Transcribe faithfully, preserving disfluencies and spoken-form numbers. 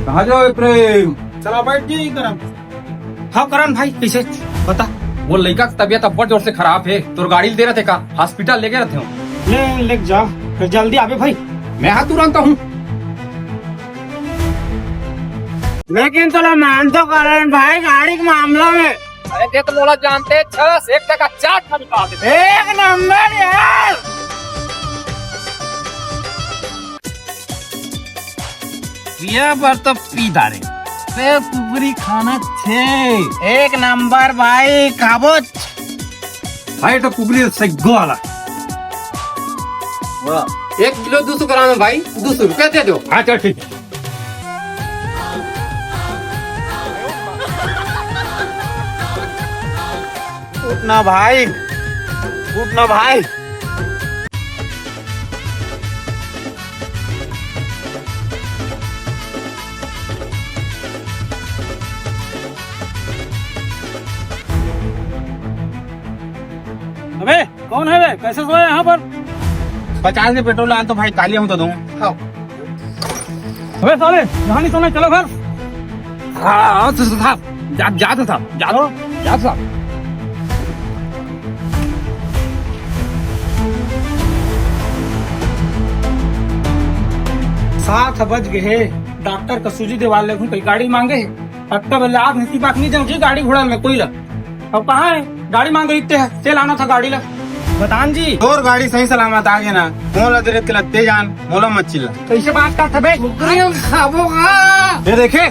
कहाँ जाओ ए प्रेम? चला बैठ जी करन। हाँ करन भाई, कइसे? बता। वो लइका के तबीयत अब्बड़ जोर से खराब हे, तोर गाड़ी ल दे रथे का? हॉस्पिटल लेगे रथे हो। ले, ले जा, फिर जल्दी आबे भाई। मैं हा तुरंत आहूँ। लेकिन तोला मान तो करन भाई, गाड़ी के मामला में। अरे देख, मोला जानते छस, एक टका चाट में निकाल दे। एक नंबर यार। पिया बर तो पी डारे। ते कुकरी खाना छे। एक नंबर भाई, खाबो। भाई तो कुकरी सग्गो वाला। वाह, एक किलो दो सौ ग्राम है भाई, दो सौ रुपया दे दो। हाँ चल ठीक है। उठ ना भाई, उठ ना भाई। अबे कौन है बे? कैसे सोया यहाँ पर? पचास में पेट्रोल डाल तो भाई, काली हूँ तो दूँ। हाँ। अबे साले, यहाँ नहीं सोना, चलो घर। हाँ, हाँ, तो साहब, जा, जा तो साहब, जा तो, जा तो साहब। सात बज गए हे, डॉक्टर का सूजी देवाल ले, कोई गाड़ी मांगे हे। अब तक आज नसीब बात नहीं जाऊँ जी, गाड़ी घोड़ा में कोई ला। अब कहाँ है? गाड़ी मांग रही ते, तेल आना था गाड़ी ला। बतान जी। तोर गाड़ी सही सलामत आ गए ना, मोला दे रे तेला ते जान, मोला मत चिल्ला। कैसे बात करत हबे? कुकरी हम खाबो का? ये देखे?